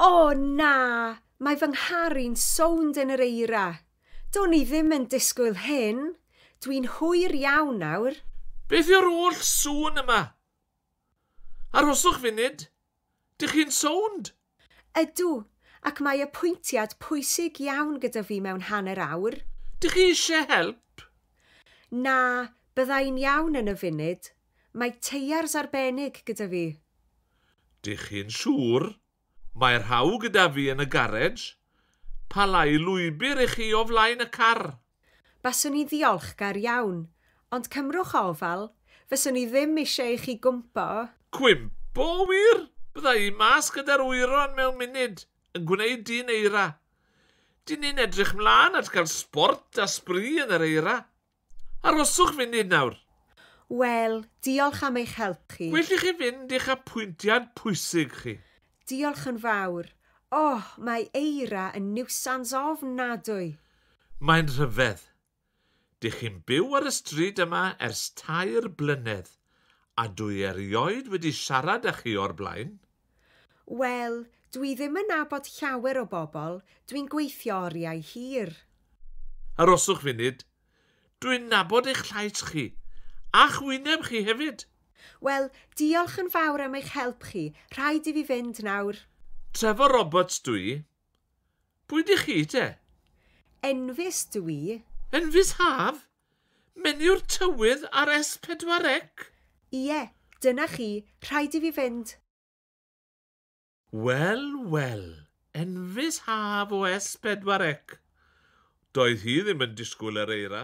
O na! Mae fy nghar i'n sownd yn yr eira. Do'n i ddim yn disgwyl hyn. Dwi'n hwyr iawn nawr. Beth yw'r holl sŵn yma? Arhoswch funud. Dych chi'n sownd? Ydw, ac mae apwyntiad pwysig iawn gyda fi mewn hanner awr. Dych chi eisiau help? Na, bydda i'n iawn yn y funud. Mae teiars arbennig gyda fi. Dych chi'n siŵr? Mae'r rhaw gyda fi yn y garej. Pa lai lwybr i chi o flaen y car? Baswn i'n ddiolchgar iawn, ond cymrwch ofal, fyswn i ddim eisiau i chi gwmpo. Cwympo, wir? Bydda i mas gyda'r wyron mewn munud, yn gwneud dyn eira. Dyn ni'n edrych mlaen at gael sbort a sbri yn yr eira. Arhoswch funud nawr. Wel, diolch am eich help chi. Well i chi fynd i'ch apwyntiad pwysig chi. Diolch yn fawr. Oh, mae eira yn niwsans ofnadwy. Mae'n rhyfedd. Dych chi'n byw ar y stryd yma ers 3 blynedd, a dwi erioed wedi siarad â chi o'r blaen. Wel, dwi ddim yn nabod llawer o bobl. Dwi'n gweithio oriau hir. Arhoswch funud. Dwi'n nabod eich llais chi, a'ch wyneb chi hefyd. Wel, diolch yn fawr am eich help chi. Rhaid i fi fynd nawr. Trefor Roberts dwi. Pwy dych chi te? Enfys dwi. Enfys Haf? Menyw'r tywydd ar S4C? Ie, dyna chi. Rhaid i fi fynd. Wel, wel. Enfys Haf o S4C. Doedd hi ddim yn disgwyl yr eira.